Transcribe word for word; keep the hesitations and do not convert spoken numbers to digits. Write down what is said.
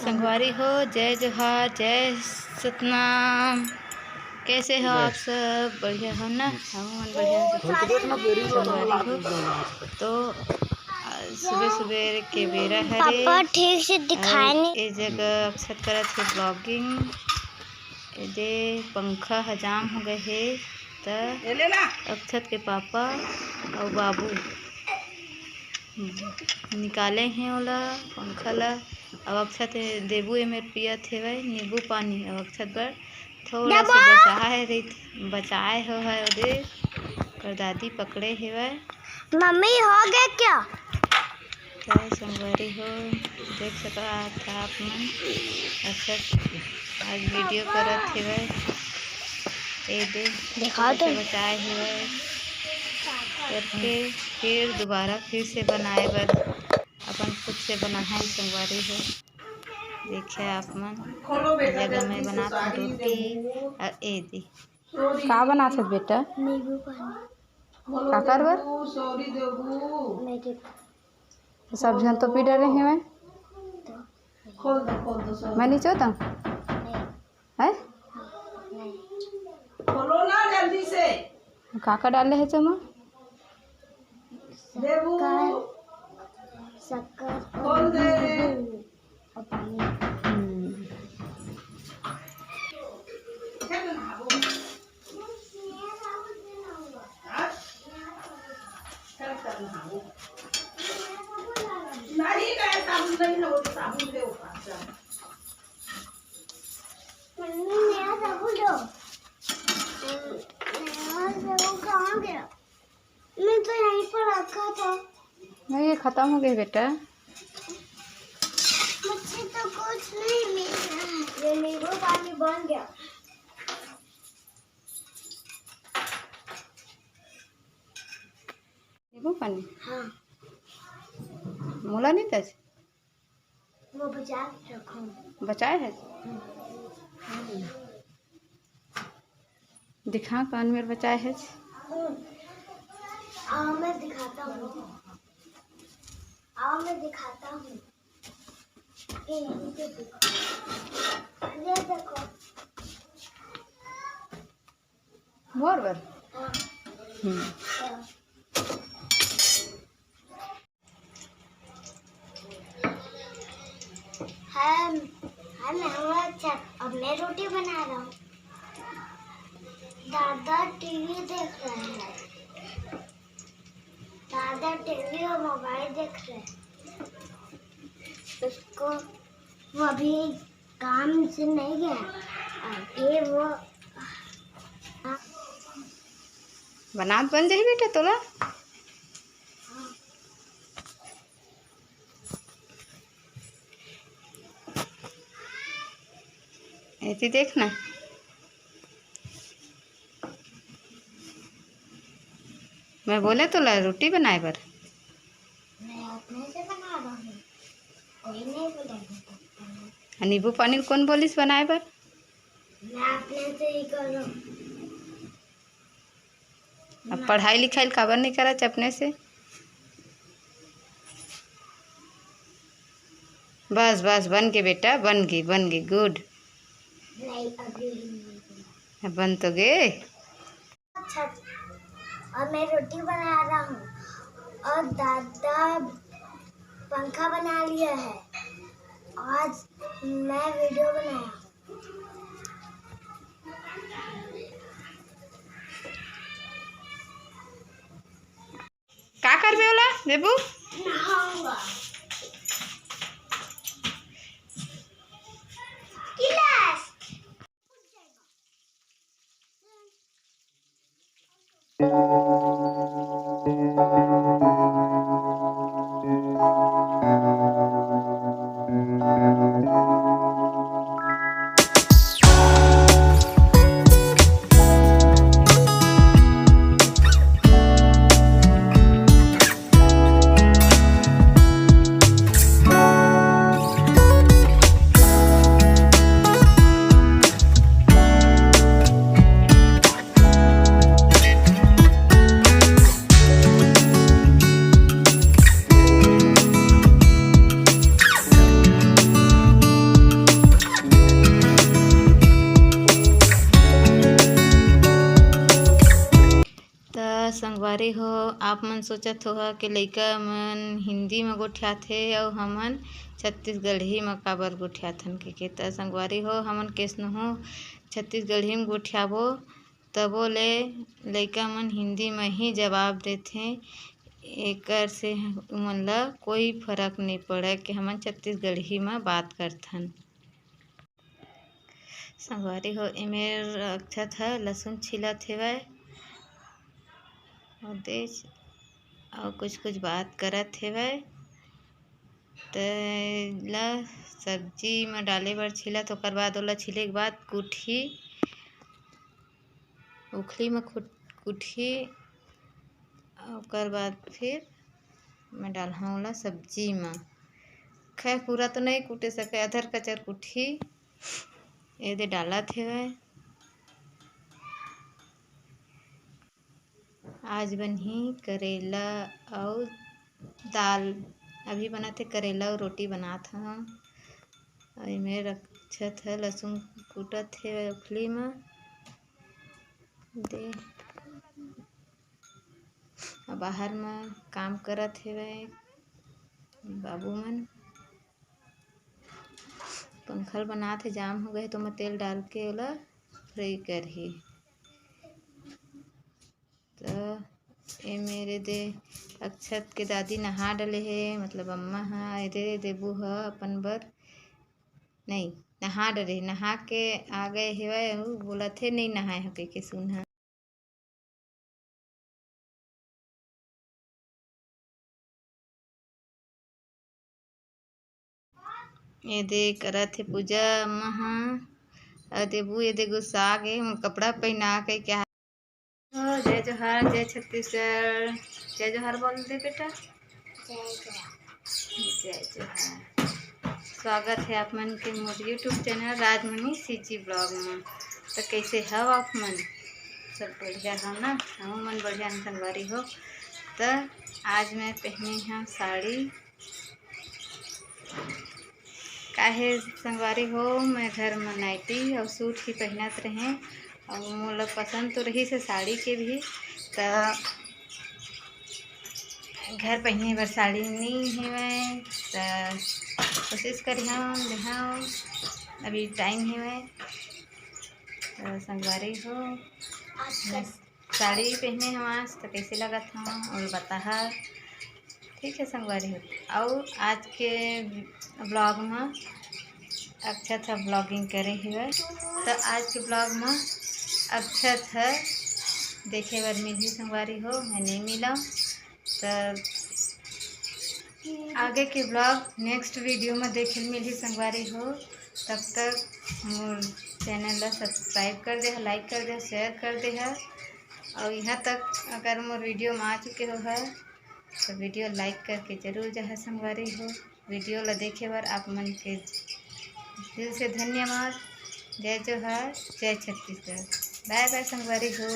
संगवारी हो, जय जोहार, जय सतनाम। कैसे हो आप सब? बढ़िया हो ना? हमन बढ़िया हो। संगवारी हो, तो आज सुबह सुबह के बेरा हरे। पापा ठीक से दिखाए नहीं। ए जगह अक्षत करत हे vlogging। ए दे पंखा ह जाम हो गए हे, त अक्षत के पापा अउ बाबू निकाले हे ओला, पंखा ला। अब अक्षत देबू एमेर पियत हेवय नींबू पानी। अब अक्षत बर थोड़ा से बचाए रहिथे, बचाए हो है ओदे, ओकर दादी पकड़े हेवय। मम्मी, हो गया क्या? जय संगवारी हो, देख सकत आप मन, अक्षत आज video करत हेवय। ए दे, दिखा तो। बचाए हेवय करके फिर दोबारा फिर से बनाए बर अपन खुद से बनाए संगवारी हो। देखिए आप मन, जगह में बनात हूँ रोटी। अ, ए दे। का बनात हस बेटा? नींबू पानी। काकर बर? मेरे। सब झन तो पी डरे हेवय। मैं नहीं चोता। नहीं। हैं? नहीं। खोलो ना जल्दी से। का का डाले हे चमा? शक्कर, शक्कर और नींबू और पानी। हम्म। नहीं, नया साबुन नहीं है, वो तो साबुन ले ऊपर से। मम्मी, नया साबुन दो। नया साबुन कहाँ गया? मैं तो यहीं पर रखा था। नहीं, ये खत्म हो गया बेटा। मुझे तो कुछ नहीं मिला। ये नींबू पानी बन गया। नींबू पानी? हाँ। मोला नहीं तस? वो बचा के रखो। बचाए है? हम्म। दिखा, कान में बचाए है। हम्म। आओ, मैं दिखाता हूँ। आओ, मैं दिखाता हूँ। ये यहीं पे देखो। ये देखो। मोर बर? हाँ। हम्म। हाँ। हम, हम, हम, अच्छा, अब मैं रोटी बना रहा हूँ। दादा टीवी देख रहे हैं। दादा टीवी और मोबाइल देख रहे हैं। उसको, वो अभी काम से नहीं गया, अभी वो बनात बन जाही बेटा तोला। एती देख ना, मैं बोले तोला रोटी बनाए बर। मैं अपने से बना रहा हूँ, कोई नहीं बोलेगा। नींबू पानी कौन बोलिस बनाए बर? मैं अपने से ही करूँ। अब पढ़ाई लिखाई काबर नहीं करत अपने से? बस, बस, बन के बेटा, बन गई, बन गई, good। नहीं, अभी नहीं बना। अब बन तो गए। अच्छा, और मैं रोटी बना रहा हूँ और दादा पंखा बना लिया है। आज मैं video बनाया हूँ। का करबे ओला, देबू? आप मन सोचत होहा कि लइका मन हिंदी म गोठियाथे अउ हमन छत्तीसगढ़ी म काबर गोठियाथन कहिके। त संगवारी हो, हमन केसनहू छत्तीसगढ़ी म गोठियाबो, तबो ले लइका मन हिंदी म ही जवाब देथे। एकर से उमन ला कोई फरक नइ पड़े कि हमन छत्तीसगढ़ी म बात करथन। संगवारी हो, एमेर अक्षत ह लसुन छीलत हेवय, ओदे अउ कुछ कुछ बात करत हेवय। तेला सब्जी म डाले बर छीलत, ओकर बाद ओला छीले के बाद कुटही, उखली म खुट-, कुटही, ओकर बाद फिर मैं डालहूँ ओला सब्जी म। खैर, पूरा तो नहीं कुटे सके, अधर कचर कुटही। एदे डालत हेवय। आज बनही करेला अउ दाल। अभी बनत हे करेला अउ रोटी बनात हव। अउ एमे रक्षत हे लसुन कूटत हे उखली म। दे, अउ बाहर म काम करत हेवय बाबू मन। पंखा ल बनात हे, जाम हो गए हे, तो मैं तेल डाल के ओला फ्राई करही। तो ए मेरे दे अक्षत के दादी नहा डले हे, मतलब अम्मा ह, एदे देबू ह अपन बर नहीं नहा डले हे, नहा के आ गए हेवय, अउ बोलत हे नहीं नहाए हो कहिके सुन ह। एदे करत हे पूजा अम्मा ह। अउ देबू एदे गुस्सा गे, मोर कपड़ा पहिना के क्या। जय जोहार, जय छत्तीसगढ़। जय जोहार बोल दे बेटा। जय जोहार। जय जोहार। स्वागत है आप मन के मोर YouTube channel Rajmani CG blog में। तो कैसे हव आप मन? सब बढ़िया हो ना? हम मन बढ़िया न संगवारी हो। तो आज मैं पहनी हूँ साड़ी। काहे संगवारी हो, मैं घर में नाइटी और सूट ही पहनत रहें और मोला पसंद तो रहिस हे साड़ी के भी, त घर पहने बर साड़ी नहीं हेवय, त कोशिश करिहौं लेहौं, अभी टाइम हेवय। त संगवारी हो, आज मैं साड़ी पहने हवस त कैसे लगत हवं और बताहा। ठीक है संगवारी हो, अउ आज के ब्लॉग में अक्षत ह ब्लॉगिंग करे हेवय, त आज के ब्लॉग में अक्षत ह देखे बर मिलही संगवारी हो, मैं नहीं मिलव। त आगे के ब्लॉग नेक्स्ट वीडियो में देखे मिलही संगवारी हो। तब तक मोर चैनल ला सब्सक्राइब कर दे, लाइक कर दे, शेयर कर दे। और यहाँ तक अगर मोर वीडियो में आ चुके हो है तो वीडियो लाइक करके जरूर जाहे संगवारी हो। वीडियो ला देखे बर आप मन के दिल से धन्यवाद। जय जोहार, जय छत्तीसगढ़। बाय बाय संगवारी हो।